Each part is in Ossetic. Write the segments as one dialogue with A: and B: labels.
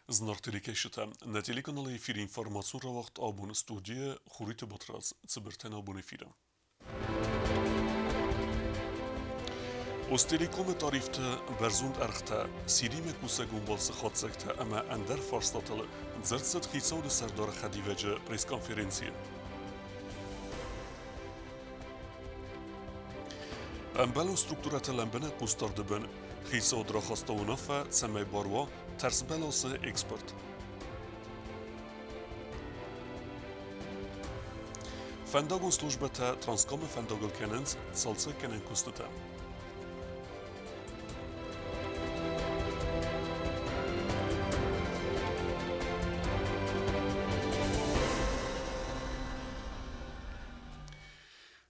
A: Зынаргъ телекӕсджытӕ, нӕ телеканалы эфиры информацион рауагъд абон студийы Хуриты Батрадз цыбыртӕн абон эфиры. Остелекомы тарифты бӕрзонд ӕргътӕ, Сиримӕ кусӕгон балцы хатдзӕгтӕ ӕмӕ ӕндӕр фарстатыл дзырд цыд хицауады сӕрдары хӕдивӕджы пресс-конференцийы. Ӕмбӕлон структурӕтӕ лӕмбынӕг хъусдарды бын хицауад рахаста уынаффӕ, цӕмӕй бар уа тӕрсбӕласы экспорт. Фӕндагон службӕтӕ Транскамы фӕндагыл кӕнынц цалцӕггӕнӕн куыстытӕ.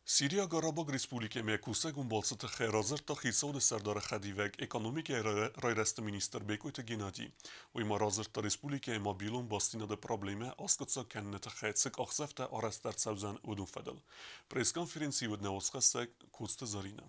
A: Сириаг Арабаг Республикӕмӕ кусӕгон балцы тыххӕй радзырдта хицауады сӕрдары хӕдивӕг экономикӕйы райрӕзты министр Бекъойты Геннадий. Уый ма радзырдта республикӕйы мобилон бастдзинады проблемӕ аскъуыддзаг кӕныны тыххӕй цы къахдзӕфтӕ арӕзт ӕрцӕудзӕн, уыдон фӕдыл. Пресс-конференцийы уыд нӕ уацхӕссӕг Коцты Заринӕ.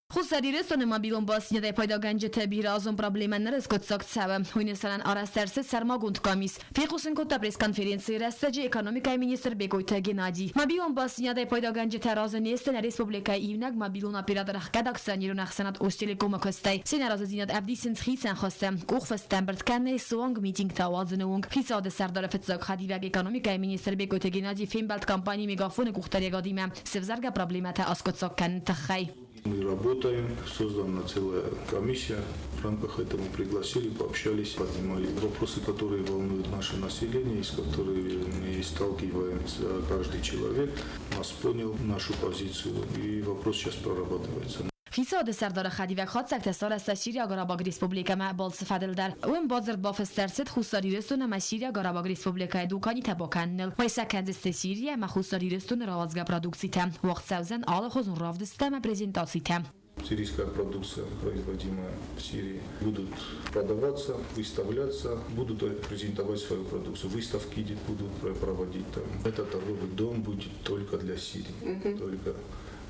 B: Хуссар Ирыстоны мобилон бастдзинадӕй пайдагӕнджыты бирӕазон проблемӕ ныр скъуыддзаг цӕуы. Уый нысанӕн арӕзт ӕрцыд сӕрмагонд къамис. Фехъусын кодта пресс-конференцийы рӕстӕджы экономикӕйы министр Бекъойты Геннадий. Мобилон бастдзинадӕй пайдагӕнджытӕ разы не сты нӕ республикӕйы иунӕг мобилон оператор ӕхгӕд акционерон ӕхсӕнад Остелеком-ы куыстӕй. Се нӕразыдзинад ӕвдисынц хицӕн хуызты. Къухфыстӕ ӕмбырд кӕнынӕй суанг митингтӕ ауадзыны онг. Хицауады сӕрдары фыццаг хӕдивӕг экономикӕйы министр Бекъойты Геннадий фембӕлд компани Мегафон-ы къухдариуӕгадимӕ. Сӕвзӕргӕ проблемӕтӕ аскъуыддзаг кӕныны тыххӕй.
C: Мы работаем, создана целая комиссия. В рамках этого пригласили, пообщались, поднимали вопросы, которые волнуют наше население, с которыми сталкивается каждый человек. Нас понял нашу позицию, и вопрос сейчас прорабатывается.
B: Хицауады сӕрдары хӕдивӕг хатдзӕгтӕ сарӕзта Сириаг Арабаг Республикӕмӕ балцы фӕдыл дӕр. Уым бадзырд бафыст ӕрцыд Хуссар Ирыстон ӕмӕ Сириаг Арабаг Республикӕйы дуканитӕ бакӕныныл. Уӕй сӕ кӕндзысты Сирийӕ ӕмӕ Хуссар Ирыстоны рауадзгӕ продукцитӕ. Уагъд цӕудзӕн алыхуызон равдысттӕ ӕмӕ презентацитӕ.
C: Сирийская продукция, производимая в Сирии, будут продаваться, выставляться, будут презентовать свою продукцию, выставки будут проводить там. Этот торговый дом будет только для Сирии, только.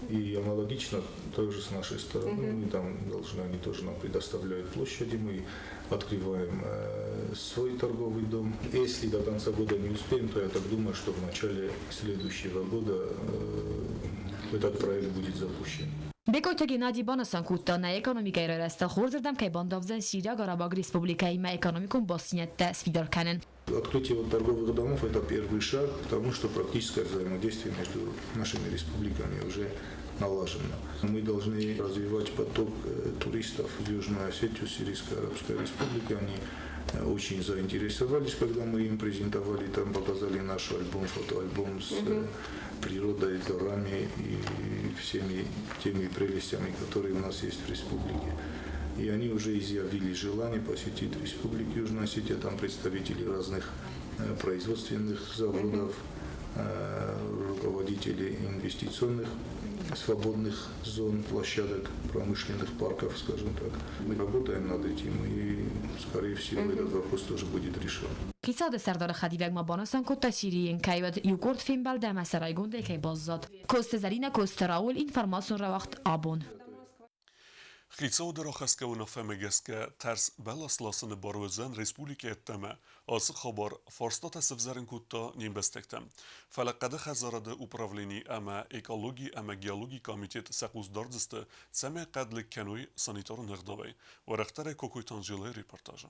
C: И аналогично также с нашей стороны, мы там должны, они тоже нам предоставляют площади, мы открываем свой торговый дом. Если до конца года не успеем, то я так думаю, что в начале следующего года этот проект будет запущен.
B: Бекъойты Геннадий банысан кодта, нӕ экономикӕйы райрӕзтыл хорзырдӕм кӕй бандавдзӕн Сириаг Арабаг Республикӕимӕ экономикон бастдзинӕдтӕ сфидар кӕнын.
C: Открытие вот торговых домов – это первый шаг к тому, что практическое взаимодействие между нашими республиками уже налажено. Мы должны развивать поток туристов в Южную Осетию, Сирийской Арабской Республики. Они очень заинтересовались, когда мы им презентовали, там показали наш альбом, фотоальбом с природой, горами и всеми теми прелестями, которые у нас есть в республике. И они уже изъявили желание посетить Республику Южная Осетия, там представители разных производственных заводов, руководители инвестиционных свободных зон, площадок, промышленных парков, скажем так. Мы работаем над этим, и, скорее всего, этот вопрос тоже будет решен.
B: Хицауады сӕрдары хӕдивӕг ма банысан кодта Сирийы кӕй уыд иукъорд фембӕлд ӕмӕ сӕ райгондӕй кӕй баззад. Коцты Зӕринӕ, Коцты Рауль, информацион рауагъд абон.
A: Хицауады рахӕсгӕ уынаффӕмӕ гӕсгӕ тӕрс бӕлас ласыны бар уыдзӕн республикӕйы ӕддӕмӕ. Ацы хабар фарстатӕ сывзӕрын кодта не мбӕстӕгтӕм. Фӕлӕ хъӕды хӕдзарады управлени ӕмӕ экологи ӕмӕ геологийы комитет сӕ хъус дардзысты, цӕмӕй хъӕд лыг кӕной санитарон ӕгъдауӕй. Уӕрӕхдӕрӕй Кокойты Анжелӕйы репортажы.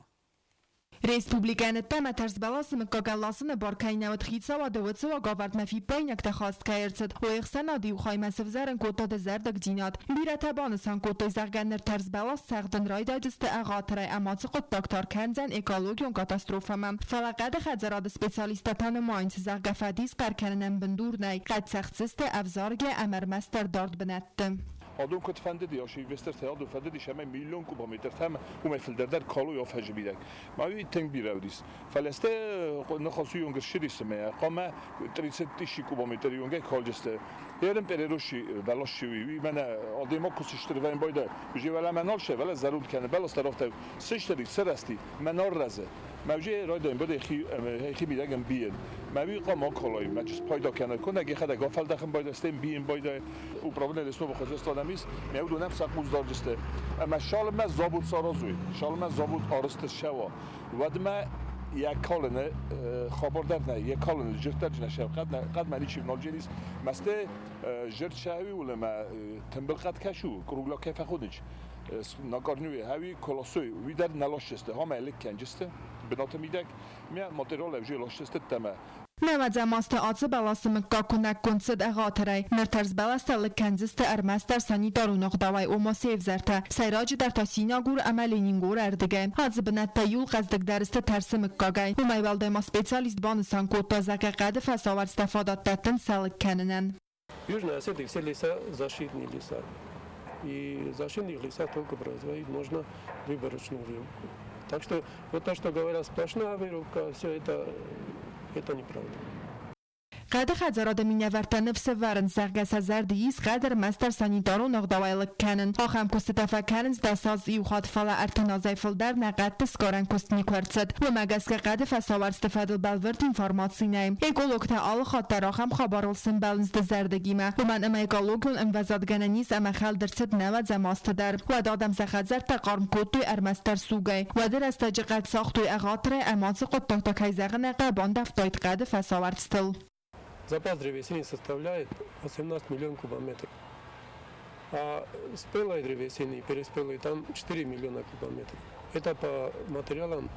D: Республикӕйӕн ӕддӕмӕ тӕрсбӕласы мыггагӕн ласыны бар кӕй нӕ уыд хицауады уыцы уагӕвӕрдмӕ фиппаинӕгтӕ хаст кӕй ӕрцыд, уый ӕхсӕнады иу хаймӕ сӕвзӕрын кодта дызӕрдыгдзинад. Бирӕтӕ банысан кодтой, зӕгъгӕ, ныр тӕрсбӕлас цӕгъдын райдайдзысты ӕгъатырӕй ӕмӕ ацы хъуыддаг та ӕркӕндзӕн экологион катастрофӕмӕ. Фӕлӕ хъӕды хӕдзарады специалисттӕ та нымайынц, зӕгъгӕ, фӕдис хъӕр кӕнынӕн бындур нӕй, хъӕд цӕгъддзысты ӕвзаргӕ ӕмӕ ӕрмӕстдӕр дард бынӕтты.
E: Адон куыд фӕндыди, ас инвестортӕ адон фӕндыдис ӕмӕ миллион кубометртӕм уымӕй фылдӕр дӕр калой афӕзы мидӕг. Ма уый тынг бирӕ уыдис. Фӕлӕ стӕй ныхас уый онг ссыдис ӕмӕ хъуамӕ 30 тысячи кубометры онгӕй калдысты. Ерын переросши бӕласши уый мӕнӕ адӕймаг куы сыстыр вӕйын байда, уже вӕлӕ мӕ нал сӕ, вӕлӕ зӕронд кӕны, бӕлас дӕр афтӕ сыстыри, сырӕзти, мӕ нал рӕзы. Мӕвжи райдайын быдӕй хи мидӕгӕн бийын. Мӕви хъа ма калай, мӕ чыс пайда кӕны. Кунӕг йӕхӕдӕг афӕлдӕхын байдайы, стӕй бийын байдайы. Управление лесного хозяйства нӕм ис, мӕ уыдон сӕ хъус дарджысты. Ӕмӕ цалынмӕ завод саразой, цалынмӕ завод арызт ссӕуа, уӕдмӕ йӕ калыны хабар дӕр нӕй, йӕ калыны жырт дӕр нӕ сӕ хъӕдмӕ ничи вналдженис. Мӕсты жырт сӕуи улы мӕ тымбыл хъӕд кӕсу, кругла кӕй фӕходынч. Накарнюе хӕуи колосой, уый дӕр нӕ ласджысты, хамӕ лыг кӕнджысты бынаты мидӕг, мӕ материал ӕвзӕр ласджысты ӕмӕ
D: Нӕуӕдзӕм азты ацы бӕласы мыггаг куынӕггонд цыд ӕгъатырӕй. Ныр тӕрзбӕлӕстӕ лыг кӕндзысты ӕрмӕстдӕр санитарон ӕгъдауӕй, ома севзӕртӕ, сӕйраджыдӕр та Синагур ӕмӕ Ленингоры ӕрдыгӕй. Ацы бынӕттӕ иуыл хъӕздыгдӕр сты тӕрсы мыггагӕй. Уымӕй уӕлдай ма специалист банысан кодта, зӕгъгӕ, хъӕды фӕсауӕрцтӕ фадат дӕттынц сӕ лыг кӕнынӕн.
F: Южная Осетия все леса защитные леса. И защитных лесах только производить можно выборочную вырубку. Так что вот то, что говорят сплошная вырубка, все это неправда.
D: Хъӕды хӕдзарады минӕвӕрттӕ ныфс ӕвӕрынц, зӕгъгӕ, сӕ зӕрды ис хъӕд ӕрмӕстдӕр санитарон ӕгъдауӕй лыг кӕнын. Ахӕм куыстытӕ фӕкӕнынц 10 аз иу хатт, фӕлӕ 30 азӕй фылдӕр нӕ хъӕдты сгарӕн куыст никуы ӕрцыд. Уымӕ гӕсгӕ хъӕды фӕсауӕрцты фӕдыл бӕлвырд информаци нӕй. Экологтӕ алы хатт дӕр ахӕм хабарыл сӕмбӕлынц дызӕрдыгимӕ, уымӕн ӕмӕ экологион ӕмвӕзад гӕнӕн ис ӕмӕ хӕлд ӕрцыд нӕуӕдзӕм азты дӕр. Уӕд адӕм сӕ хӕдзӕрттӕ хъарм кодтой ӕрмӕстдӕр сугӕй. Уӕды рӕстӕджы хъӕд цагътой ӕгъатырӕй ӕмӕ ацы хъуыддаг та, кӕй зӕгъын ӕй хъӕуы, бандӕвтаид хъӕды фӕсауӕрцтыл.
F: Запас древесины составляет 18 миллион кубометров. А спелой древесины, переспелой, там 4 миллиона кубометров. Это по материалам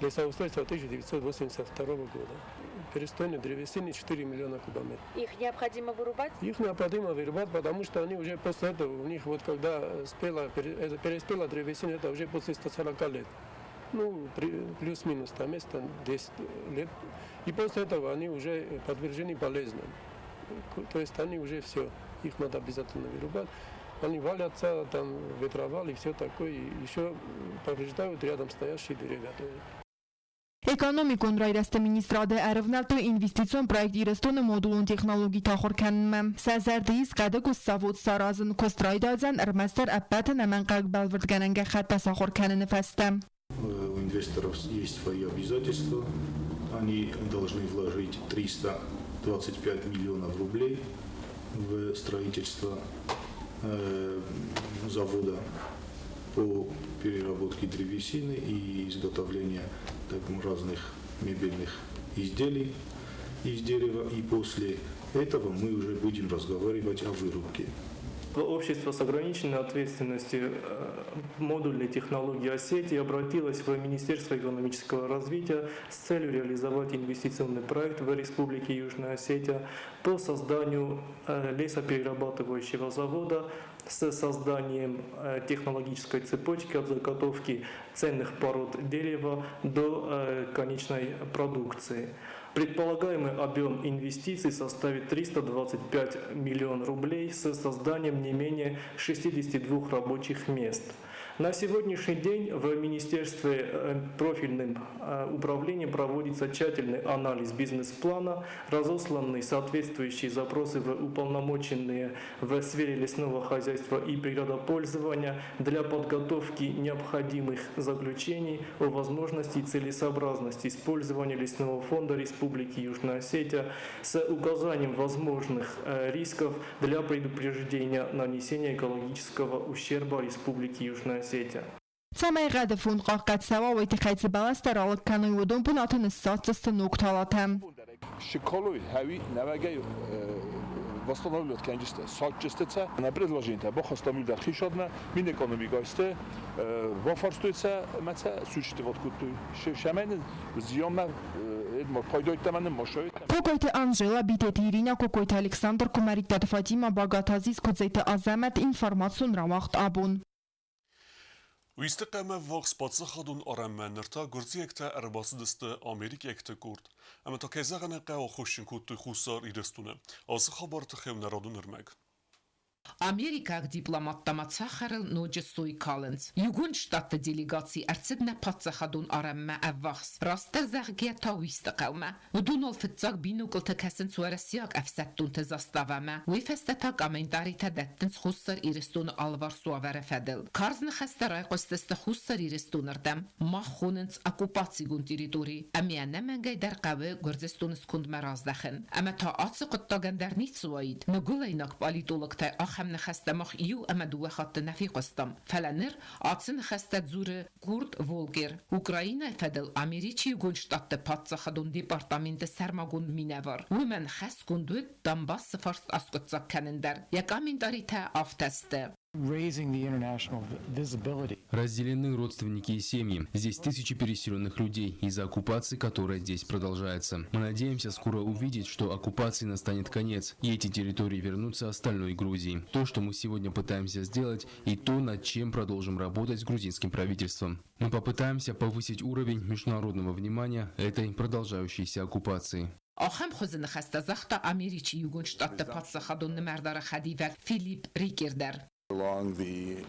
F: лесоустройства 1982 года. Перестойной древесины 4 миллиона кубометров.
G: Их необходимо вырубать?
F: Их необходимо вырубать, потому что они уже после этого, у них вот когда спела, переспела древесина, это уже после 140 лет. Ну, плюс-минус там место 10 лет. И после этого они уже подвержены болезням. То есть они уже все, их надо обязательно вырубать. Они валятся, там ветровал и все такое, и еще повреждают рядом стоящие деревья тоже.
D: Экономикон райрӕзты министрады ӕрывнӕлдтой инвестицион проект Ирыстоны модулон технологитӕ ахуыр кӕнынмӕ. Сӕ зӕрды ис хъӕды куыстзавод саразын, куыст райдайдзӕн ӕрмӕстдӕр ӕппӕты ӕнӕмӕнгхъӕуӕг бӕлвырдгӕнӕн гӕххӕттӕ сахуыр кӕныны фӕстӕ.
C: У инвесторов есть свои обязательства. Они должны вложить 325 миллионов рублей в строительство завода по переработке древесины и изготовлению так, разных мебельных изделий из дерева. И после этого мы уже будем разговаривать о вырубке.
H: Общество с ограниченной ответственностью модульной технологии Осетии обратилось в Министерство экономического развития с целью реализовать инвестиционный проект в Республике Южная Осетия по созданию лесоперерабатывающего завода с созданием технологической цепочки от заготовки ценных пород дерева до конечной продукции. Предполагаемый объем инвестиций составит 325 миллионов рублей с созданием не менее 62 рабочих мест. На сегодняшний день в Министерстве профильным управлением проводится тщательный анализ бизнес-плана, разосланы соответствующие запросы в уполномоченные в сфере лесного хозяйства и природопользования для подготовки необходимых заключений о возможности и целесообразности использования лесного фонда Республики Южная Осетия с указанием возможных рисков для предупреждения нанесения экологического ущерба Республике Южная Осетия.
D: Цӕмӕй хъӕды фонд хъахъхъӕд цӕуа, уый тыххӕй цы бӕлӕстӕ ралыг кӕной, уыдон бынаты ныссадздзысты ног талатӕ.
E: Шиколой хави навагай восстанавливать кӕнджысты, садджысты на предложение бахастам юлдар хишадна, Минэкономикайсты бафарстойца мӕцӕ существовать кодтой. Шамӕн зиянмӕ пайдайттӕмӕн машойт.
D: Кокойты Анжела, Битеты Ирина, Кокойты Александр, Куымӕридтаты Фатима, Багаты Азиз, Куыдзеты Азӕмӕт, информацион рауагъд Абон.
A: Уисты хъӕмӕ ввахс паддзахадон арӕнмӕ ныр та гуырдзиӕгтӕ ӕрбацыдысты америкӕгты къорд. Ӕмӕ та, кӕй зӕгъын ӕй хъӕуы, аххосджын кодтой Хуссар Ирыстоны. Ацы хабары тыххӕй у нӕ радон ӕрмӕг.
G: Америкаг дипломаттӕ ма цӕхӕрыл ноджы сой калынц. Иугонд Штатты делегаци ӕрцыд нӕ паддзахадон арӕнмӕ ӕввахс, растдӕр зӕгъгӕ та Уисты хъӕумӕ. Уыдоныл фыццаг биноклтӕ кӕсынц уӕрӕсейаг ӕфсӕддонты заставӕмӕ, уый фӕстӕ та комментаритӕ дӕттынц Хуссар Ирыстоны алыварс уавӕры фӕдыл. Карз ныхӕстӕ райхъуыстысты Хуссар Ирыстоны рдӕм. Мах хонынц оккупацигонд территори, ӕмӕ ӕнӕмӕнгӕй дӕр хъӕуы Гуырдзыстоны скондмӕ раздӕхын. Ӕмӕ та ацы хъуыддагӕн дӕр ницы уаид. Ныгуылӕйнаг политологтӕй ахӕм ныхӕстӕ мах иу ӕмӕ дыууӕ хатты нӕ фехъуыстам. Фӕлӕ ныр ацы ныхӕстӕ дзуры Курт Волкер, Украинӕйы фӕдыл Америчы Иугонд Штатты паддзахадон департаменты сӕрмагонд минӕвар. Уымӕн хӕсгонд уыд Донбассы фарст аскъуыддзаг кӕнын дӕр. Йӕ комментаритӕ афтӕ сты.
I: Разделены родственники и семьи. Здесь тысячи переселенных людей из-за оккупации, которая здесь продолжается. Мы надеемся скоро увидеть, что оккупации настанет конец, и эти территории вернутся остальной Грузии. То, что мы сегодня пытаемся сделать, и то, над чем продолжим работать с грузинским правительством. Мы попытаемся повысить уровень международного внимания этой продолжающейся оккупации.
G: Ахӕм хуызы ныхӕстӕ загъта Америчы Иугонд Штатты паддзахадон нымӕрдары хӕдивӕг Филипп Рикер дӕр.
J: Along the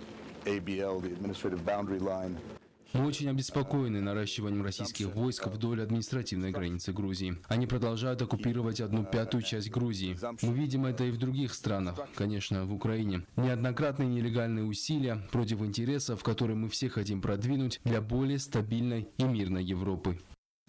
J: ABL, the administrative boundary line.
I: Мы очень обеспокоены наращиванием российских войск вдоль административной границы Грузии. Они продолжают оккупировать одну пятую часть Грузии. Мы видим это и в других странах, конечно, в Украине. Неоднократные нелегальные усилия против интересов, которые мы все хотим продвинуть для более стабильной и мирной Европы.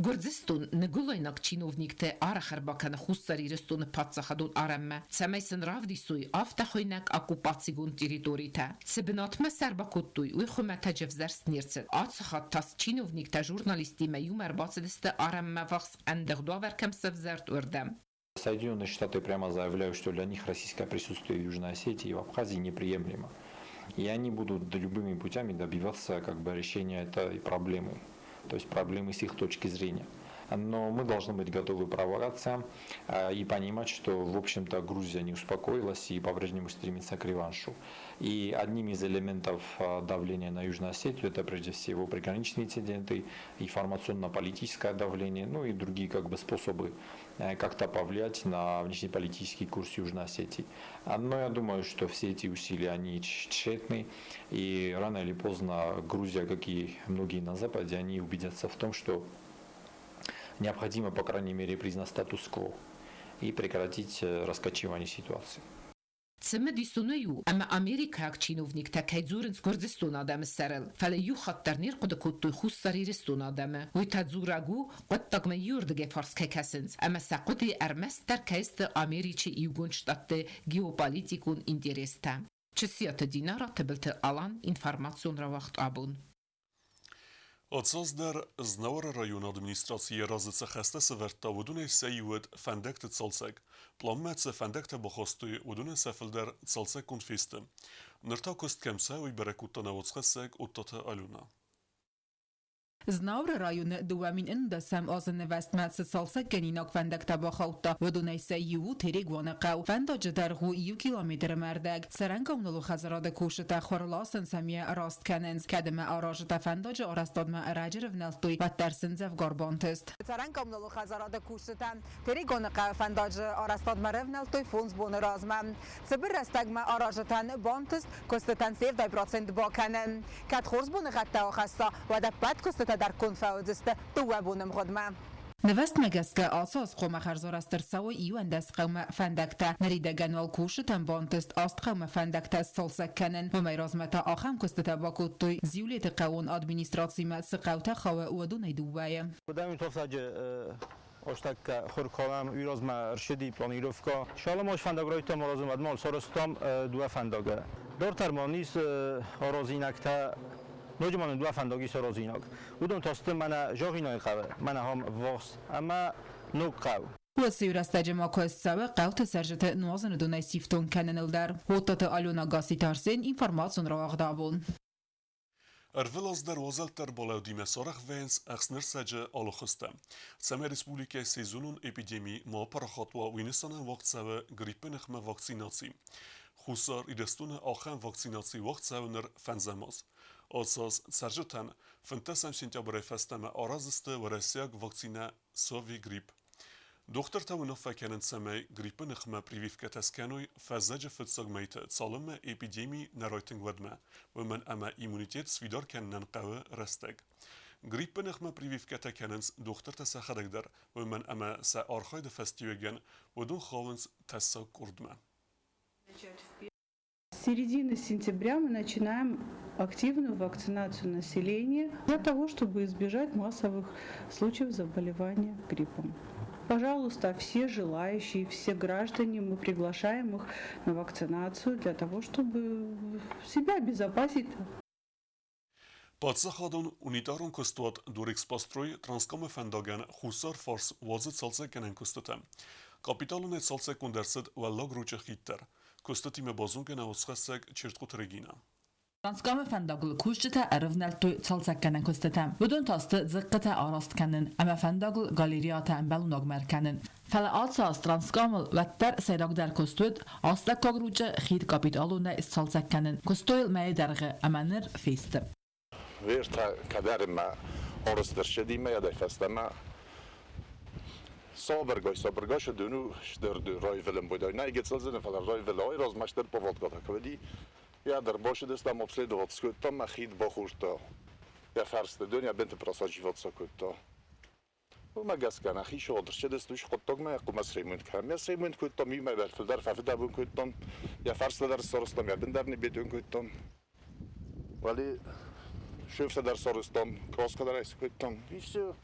G: Гуырдзыстон ныгуылӕйнаг чиновникты арӕх ӕрбакӕны Хуссар Ирыстоны паддзахадон арӕнмӕ, цӕмӕй сын равдисой афтӕхуыйнӕг оккупацигонд территоритӕ. Цы бынатмӕ сӕ ӕрбакодтой, уый хуымӕтӕджы ӕвзӕрст не рцыд. Ацы хатт та чиновниктӕ журналисттимӕ иумӕ ӕрбацыдысты арӕнмӕ ввахс ӕндыгъд уавӕр кӕм сӕвзӕрд, уырдӕм.
K: Соединенные Штаты прямо заявляют, что для них российское присутствие в Южной Осетии и в Абхазии неприемлемо. И они будут любыми путями добиваться как бы, решения этой проблемы, то есть проблемы с их точки зрения. Но мы должны быть готовы к провокациям и понимать, что, в общем-то, Грузия не успокоилась и по-прежнему стремится к реваншу. И одним из элементов давления на Южную Осетию это прежде всего приграничные инциденты, информационно-политическое давление, ну и другие как бы, способы как-то повлиять на внешнеполитический курс Южной Осетии. Но я думаю, что все эти усилия, они тщетны, и рано или поздно Грузия, как и многие на Западе, они убедятся в том, что необходимо, по крайней мере, признать статус-кво и прекратить раскачивание ситуации.
G: Цымыдисонӕй у, ӕмӕ америкаг чиновниктӕ кӕй дзурынц Гуырдзыстоны адӕмы сӕрыл, фӕлӕ иу хатт дӕр не рхъуыды кодтой Хуссар Ирыстоны адӕмы. Уый та дзурӕг у, хъуыддагмӕ иуырдыгӕй фарс кӕй кӕсынц, ӕмӕ сӕ хъуыдыйы ӕрмӕстдӕр кӕй сты Америчы Иугонд Штатты геополитикон интерестӕ. Чысиаты Динара, Тыбылты Алан, информацион рауагъд абон.
A: Ацаз дӕр Знауыры районы администраци йӕ разы цы хӕстӕ сӕвӕрдта, уыдонӕй сӕ иу уыд фӕндӕгты цалцӕг. Пъланмӕ цы фӕндӕгтӕ бахастой, уыдонӕн сӕ фылдӕр цалцӕггонд фесты. Ныр та куыст кӕм цӕуы, уый бӕрӕг кодта нӕ уацхӕссӕг Оттаты Алена.
D: Знауыры районы 2011 азы нывӕзтмӕ цы цалцӕггӕнинаг фӕндӕгтӕ бахаудта, уыдонӕй сӕ иу у Терегуаны хъӕу. Фӕндаджы дӕргъ у иу километры мӕрдӕг. Цӕрӕн-коммуналон хӕдзарады кусджытӕ хуыр ласынц ӕмӕ раст кӕнынц. Кӕд ӕмӕ аразджытӕ фӕндаджы арӕзтадмӕ ӕрӕджы рывнӕлдтой, уӕддӕр сын дзӕвгар бантыст. Цӕрӕн-коммуналон хӕдзарады кусджытӕ Терегоны хъӕуы фӕндаджы арӕзтадмӕ рывнӕлдтой фондз боны размӕ. Цыбыр рӕстӕгмӕ аразджытӕн бантыст куыстытӕн 70% бакӕнын. Кӕд хорз боныгъӕдтӕ ахӕсса, уӕд ӕппӕт куыстытӕ дӕр конд фӕуыдзысты дыууӕ боны мгъуыдмӕ. Нывӕзтмӕ гӕсгӕ ацы аз хъуамӕ хӕрзарӕзт ӕрцӕуой 11 хъӕумӕ фӕндӕгтӕ. Ныридӕгӕн уал кусджытӕн бантыст аст хъӕумӕ фӕндӕгтӕ сцалцӕг кӕнын. Уымӕй размӕ та ахӕм куыстытӕ бакодтой Зиулеты хъӕууон администрацимӕ цы хъӕутӕ хауы, уыдонӕй дыууӕйы.
L: Куыдӕм тофсаджы Остӕккӕ хуркалӕн уый размӕ ӕрсыди планировкӕ. Шаламош фӕндаг райдыдтам аразын, уӕдмӕ сарӕзтам дыууӕ фӕндагы. Дарддӕр ма ис аразинӕгтӕ, ноджы ма нын дыууӕ фӕндаг ис аразинаг. Уыдон та сты мӕнӕ Зӕгъинайы хъӕуы, мӕнӕ ахӕм ввахс ӕмӕ ног хъӕу.
D: Уыцы иу рӕстӕджы ма куыст цӕуы хъӕуты цӕрджыты нуазыны донӕй сифтонг кӕныныл дӕр. Оттаты Алена Гасситы Арсен информацион рауагъд абон.
A: Ӕрвылаз дӕр уазӕлттӕ ӕрбалӕудимӕ сарӕх вӕййынц ӕхснырсӕджы алы хуызтӕ. Цӕмӕй республикӕйы сезонон эпидеми ма апарахат уа, уый нысанӕн уагъд цӕуы гриппы ныхмӕ вакцинаци. Хуссар Ирыстоны ахӕм вакцинаци уагъд цӕуы ныр фӕндзӕм аз. Ацы аз цӕрджытӕн 15 сентябрӕй фӕстӕмӕ араздзысты уӕрӕсейаг вакцинӕ Совигрипп. Дохтыртӕ уынаффӕ кӕнынц, цӕмӕй гриппы ныхмӕ прививкӕтӕ скӕной фӕззӕджы фыццаг мӕйты, цалынмӕ эпидеми нӕ райтынг, уӕдмӕ, уымӕн ӕмӕ иммунитет сфидар кӕнынӕн хъӕуы рӕстӕг. Гриппы ныхмӕ прививкӕтӕ кӕнынц дохтыртӕ сӕхӕдӕг дӕр, уымӕн ӕмӕ сӕ архайды фӕстиуӕгӕн уыдон хауынц тӕссаг къордмӕ.
M: С середины сентября мы начинаем активную вакцинацию населения для того, чтобы избежать массовых случаев заболевания гриппом. Пожалуйста, все желающие, все граждане, мы приглашаем их на вакцинацию для того, чтобы себя обезопасить.
A: Паддзахадон унитарон куыстуат Дорэкспострой Транскамы фӕндагӕн хуссар фарс уадзы цалцӕггӕнӕн куыстытӕ. Капиталонӕй цалцӕггонд ӕрцыд Уӕллаг Ручъы хид дӕр. Куыстытимӕ базонгӕ нӕ уацхӕссӕг Чертхъуты Регинӕ.
N: Транскамы фӕндагыл кусджытӕ ӕрывнӕлдтой цалцӕггӕнӕн куыстытӕм. Уыдон та сты дзыхъхъытӕ араст кӕнын ӕмӕ фӕндагыл галереятӕ ӕмбӕлон кӕнын. Фӕлӕ ацы аз Транскамыл уӕддӕр сӕйрагдӕр куыст уыд Астӕуккаг Ручъы хид капиталонӕй сцалцӕг кӕнын. Куыстой йыл мӕйы дӕргъы ӕмӕ ныр фесты.
J: Вертӕ кӕдӕримӕ арӕзт ӕрцыди мӕйӕ фӕстӕмӕ сабыргай, сабыргай сӕ стыр райвӕлын байдайы. Нӕ гыццыл фӕлӕ райвӕлы размӕ стыр поводкӕтӕ куы уыди, йӕ дӕр бацыдыстӕм обследовать скодтам, мӕ хид бахордта. Йӕ фӕрсты дон йӕ бынты просачиваться кодта. Уымӕ гӕсгӕ нӕхи сӕвӕрдысты хъуыддагмӕ хъуамӕ сремонт кӕнӕм. Йӕ сремонт кодтам, иумӕ фылдӕр фӕфыдӕбон кодтам, йӕ фӕрстӕ дӕр сарӕзтам, йӕ бын дӕр ныббетон кодтам. Уӕле шефтӕ дӕр сарӕзтам, краскӕ дӕр скодтам, и все.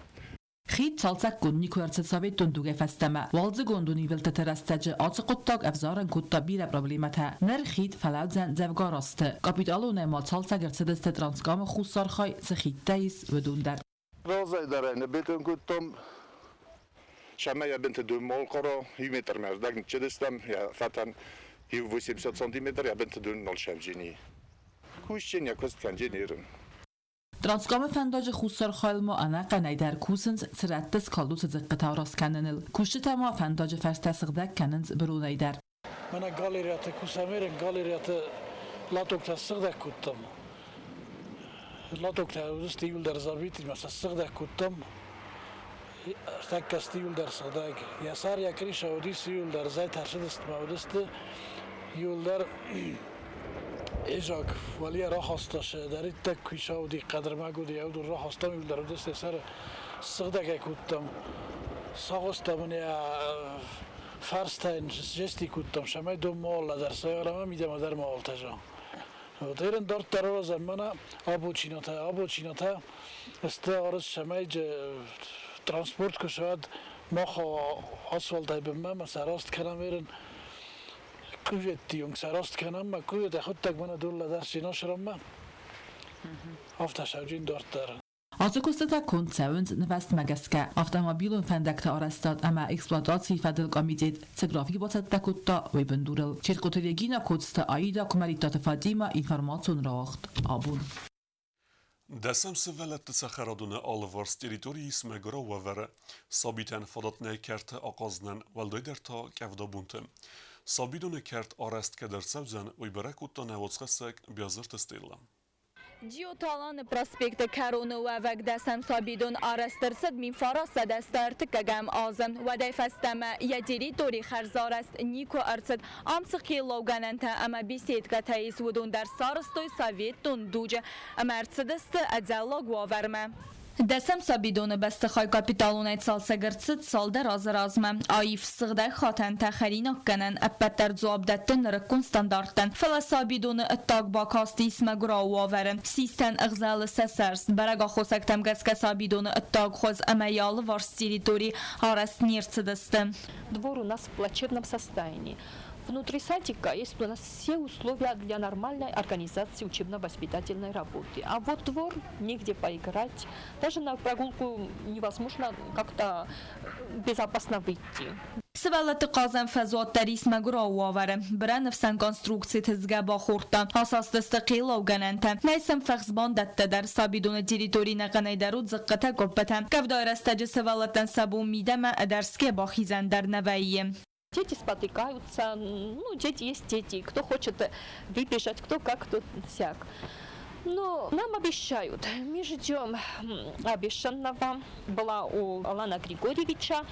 N: Хид цалцӕггонд никуы ӕрцыд советон дугӕй фӕстӕмӕ. Уалдзыгон донивылдтыты рӕстӕджы ацы хъуыддаг ӕвзарын кодта бирӕ проблемӕтӕ. Ныр хид фӕлӕудзӕн дзӕвгар азты. Капиталонӕй ма цалцӕг ӕрцыдысты Транскамы хуссар хай, цы хидтӕ ис, уыдон дӕр.
J: Разӕй дӕр ӕй ныббетон кодтам. Сӕмӕ йӕ бынты дон малхъара, иу метрмӕ ӕрдӕг ныццыдыстӕм, йӕ фӕтӕн иу 80 сантиметр, йӕ бынты дон нал сӕвджини. Кусджын йӕ куыст кӕнджын ерын.
N: Транскамы фӕндаджы хуссар хайыл ма ӕнӕхъӕнӕй дӕр кусынц цырӕтты скалдуты дзыхъхъытӕ раст кӕныныл. Кусджытӕ ма фӕндаджы фӕстӕ сыгъдӕг кӕнынц быронӕй дӕр.
O: Мӕнӕ галереяты кусӕм ерын, галереяты латоктӕ ссыгъдӕг кодтам. Латоктӕ уыдысты иуылдӕр забитимӕ сӕ ссыгъдӕг кодтам. Ӕртӕккӕ сты иуылдӕр сыгъдӕг. Йӕ сӕр, йӕ крыша уыдис иуылдӕр, зӕйтӕ ссыдысты ӕмӕ уыдысты иуылдӕр езаг. Уӕлейӕ рахаста сӕ куиса уыди, хъӕдырмӕг уыди, уыдон рахастам иуылдӕр уыдысты йӕ сӕры ссыгъдӕгӕй кодтам. Сагъуыстам ын йӕ фӕрстӕ йын сжести кодтам, цӕмӕй дон ма лӕдӕрса ӕмӕ мидӕмӕ дӕр ма алтӕза. Вот ерын дарддӕр аразӕм мӕнӕ обочинатӕ. Обочинатӕ сты арӕзт, цӕмӕй транспорт куы суад мах асфальтӕй бынмӕ ӕмӕ сӕ раст кӕнӕм ерын кюветты онг сӕ раст кӕнӕм ӕмӕ кювет ӕхуыдтӕг мӕнӕ дон лӕдӕрси насыраммӕ. Афтӕ сауджын дарддӕр.
N: Ацы куыстытӕ конд цӕуынц нывӕзтмӕ гӕсгӕ. Автомобилон фӕндӕгты арӕзтад ӕмӕ эксплуатацийы фӕдыл комитет цы график бацӕттӕ кодта, уый бындурыл. Черкъоты Регина, Коцты Аида, Куымӕридтаты Фатимӕ, информацион рауагъд абон.
A: Дӕсӕм сывӕллӕтты цӕхӕрадоны алыварс территорийы ис мӕгуырау уавӕры. Сабитӕн фадат нӕй кӕрты ахъазынӕн, уӕлдайдӕр та къӕвдабонты. Сабидоны кӕрт арӕзт кӕд ӕрцӕудзӕн, уый бӕрӕг кодта нӕ уацхӕссӕг Биазырты Стеллӕ.
P: Джиоты-Аланы проспекты кӕроны уӕвӕг дӕсӕм сабидон арӕзт ӕрцыд 1903 азы. Уӕдӕй фӕстӕмӕ йӕ территори хӕрзарӕзт никуы ӕрцыд. Ам цы хъеллаугӕнӕнтӕ ӕмӕ беседкӕтӕ ис, уыдон дӕр сарӕзтой советон дуджы ӕмӕ ӕрцыдысты ӕдзӕллаг уавӕрмӕ. Дӕсӕм сабидоны бӕстыхай капиталонӕй цалцӕг ӕрцыд цалдӕр азы размӕ. Аив, сыгъдӕг хатӕнтӕ, хӕринаггӕнӕн, ӕппӕт дӕр дзуапп дӕтты нырыккон стандарттӕн. Фӕлӕ сабидоны ӕддаг бакаст ис мӕгуырау уавӕры. Систӕн ӕгъзӕлы сӕ сӕрст. Бӕрӕг аххосӕгтӕм гӕсгӕ сабидоны ӕддаг хуыз ӕмӕ йӕ алыварс территори арӕзт не рцыдысты.
Q: Двор у нас в плачевном состоянии. Внутри садика есть у нас все условия для нормальной организации учебно-воспитательной работы. А вот двор, негде поиграть, даже на прогулку невозможно как-то безопасно выйти.
P: Сывӕллӕтты хъазӕн фӕзуат дӕр ис мӕгуырау уавӕры. Бирӕ ныфсӕн конструкциты згӕ бахордта. Асастысты хъеллаугӕнӕнтӕ. Нӕй сӕм фӕхсбандӕттӕ дӕр. Сабидоны территори ӕнӕхъӕнӕй дӕр у дзыхъхъытӕ, къуыппытӕ. Къӕвдайы рӕстӕджы сывӕллӕттӕн сӕ бон мидӕмӕ ӕдӕрсгӕ бахизӕн дӕр нӕ вӕййы.
Q: Дети спотыкаются, ну, дети есть дети, кто хочет выбежать, кто как, кто всяк. Но нам обещают, мы ждем обещанного. Была у Алана Григорьевича.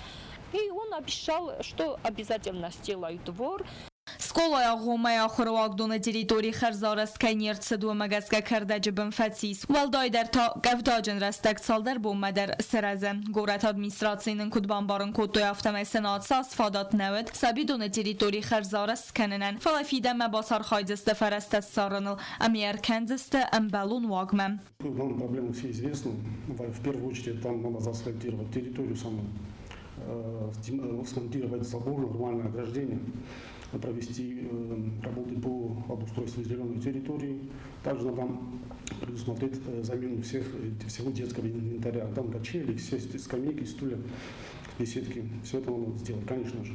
Q: И он обещал, что обязательно сделают двор.
P: Скъолайы агъоммӕйы ахуыры уагдоны территори хӕрзарӕзт кӕй не рцыд, уымӕ гӕсгӕ кӕрдӕджы бын фӕцис. Уӕлдайдӕр та къӕвдаджын рӕстӕг цалдӕр бонмӕ дӕр сырӕзы. Горӕты администрацийы нын куыд бамбарын кодтой, афтӕмӕй сын ацы аз фадат нӕ уыд сабидоны территори хӕрзарӕзт скӕнынӕн, фӕлӕ фидӕнмӕ бацархайдзысты фӕрӕзтӕ ссарыныл ӕмӕ йӕ ӕркӕндзысты ӕмбӕлон уагмӕ.
R: Нам проблемы все известны. В первую очередь там надо заасфальтировать территорию саму, смонтировать забор, нормальное ограждение, провести работы по обустройству зеленой территории. Также надо предусмотреть замену всего детского инвентаря. Там качели, все скамейки, стулья, беседки. Все это надо сделать, конечно же.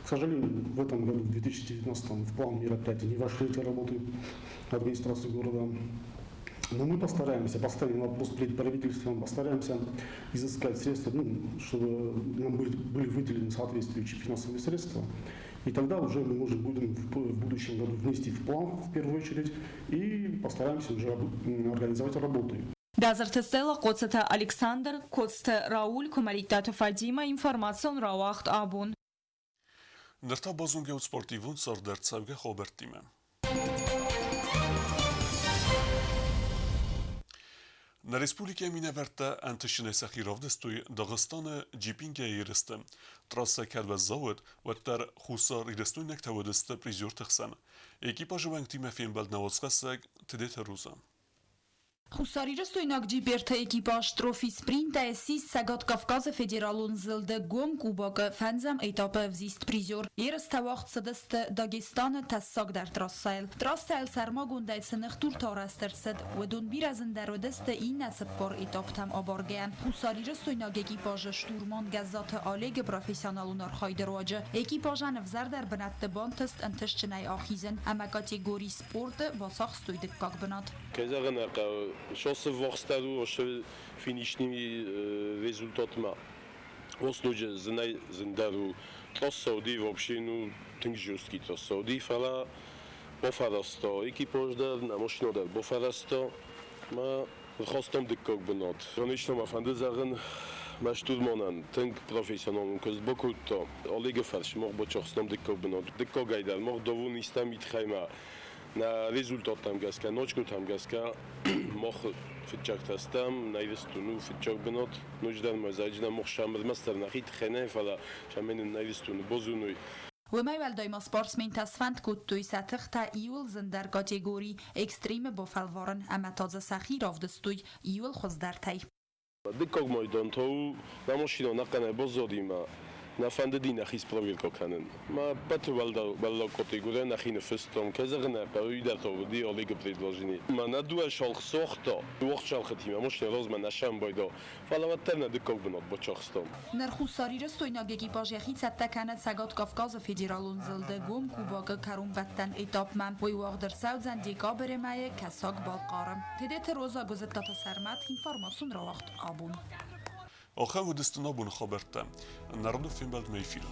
R: К сожалению, в этом году, в 2019, в план мероприятий не вошли эти работы администрации города. Но мы постараемся, поставим вопрос перед правительством, постараемся изыскать средства, ну, чтобы нам были выделены соответствующие финансовые средства. И тогда уже мы можем будем в будущем году внести в план в первую очередь и постараемся уже организовать работы.
P: Бязырты Стелла, Хъоцыты Александр, Коцты Рауль, Куымӕридтаты Фадимӕ, информацион рауагъд Абон.
A: Ныр та базонгӕ ут спортивон цардӕрцӕугӕ хабӕрттимӕ. Нӕ республикӕйы минӕвӕрттӕ ӕнтыстджынӕй сӕхи равдыстой Дагъистаны джипингӕйы ерысты. Трассӕ кӕд уӕззау уыд, уӕддӕр хуссарирыстойнӕгтӕ уыдысты призерты хсӕн. Экипажы уӕнгтимӕ фембӕлд нӕ уацхӕссӕг Тедеты Роза.
P: Хуссарирыстойнаг джиперты экипаж Трофи Спринтӕй ссис Цӕгат Кавказы федералон зылды гом кубокы фӕндзӕм этапы ӕвзист призер. Ерыстӕ уагъд цыдысты Дагестаны тӕссагдӕр трассӕйыл. Трассӕйыл сӕрмагондӕй цы ныхдуртӕ арӕзт ӕрцыд, уыдон бирӕ зындӕр уыдысты иннӕ 40 этаптӕм абаргӕйӕ. Хуссарирыстойнаг экипажы штурман Гӕззаты Олегы профессионалон архайды руаджы экипажӕн ӕвзӕрдӕр бынӕтты бантыст ӕнтыстджынӕй ахизын ӕмӕ категори спорты бацахстой дыккаг бынат.
S: Кӕй зӕгъын ӕй хъӕуы, шоссе ввахсдӕр у осы финишный результатмӕ. Ос ноджы зынӕй зындӕр у. Трасса уыди вообще ну тынг жесткий трасса уыди, фӕлӕ бафӕрӕзта экипаж дӕр, нӕ машинӕ дӕр бафӕрӕзта. Мӕ рхастам дыккаг бынат. Конечно, мӕ фӕнды зӕгъын, мӕ штурманӕн тынг профессионалон куыст бакодта. Олегы фарс мах бацахстам дыккаг бынат. Дыккагӕй дӕр мах давон истам Итхаймӕ. Нӕ результаттӕм гӕсгӕ, ночкотӕм гӕсгӕ мах фыццӕгтӕ стӕм, нӕ Ирыстон у фыццаг бынат. Ноджыдӕр ма зӕгъджынӕн мах сӕм ӕрмӕстдӕр нӕхи тыххӕй нӕ, фӕлӕ цӕмӕй нын нӕ Ирыстоны базоной.
P: Уымӕй уӕлдай ма спортсментӕ сфӕнд кодтой сӕ тыхтӕ иуыл зындӕр категори экстримы бафӕлварын ӕмӕ та дзы сӕхи равдыстой иуыл хуыздӕртӕй.
S: Дыккаг майдан та у, нӕ машинӕ ӕнӕхъӕнӕй баззади мӕ нӕ фӕндыди нӕхи спроверка кӕнын. Мӕ ӕппӕты уӕллаг категорийӕ нӕхи ныффыстам. Кӕй зӕгъын ӕй хъӕуы, уый дӕр та уыди Олегы предложени. Мӕнӕ дыууӕ цалх сагъта, уагъд цӕлхытимӕ машинӕ размӕ нӕ сӕмбайда, фӕлӕ уӕддӕр нӕ дыккаг бынат бацахстам.
P: Ныр хуссарирыстойнаг экипаж йӕхи цӕттӕ кӕны Цӕгат Кавказы федералон зылды гом кубокы кӕронбӕттӕн этапмӕ. Уый уагъд ӕрцӕудзӕн декабры мӕйы Кӕсӕг-Балхъары. Тедеты Роза, Гуызыттаты Сӕрмӕт, информацион рауагъд Абон.
A: Ахӕм уыдысты нӕ боны хабӕрттӕ. Народы фембӕлдмӕ эфиры.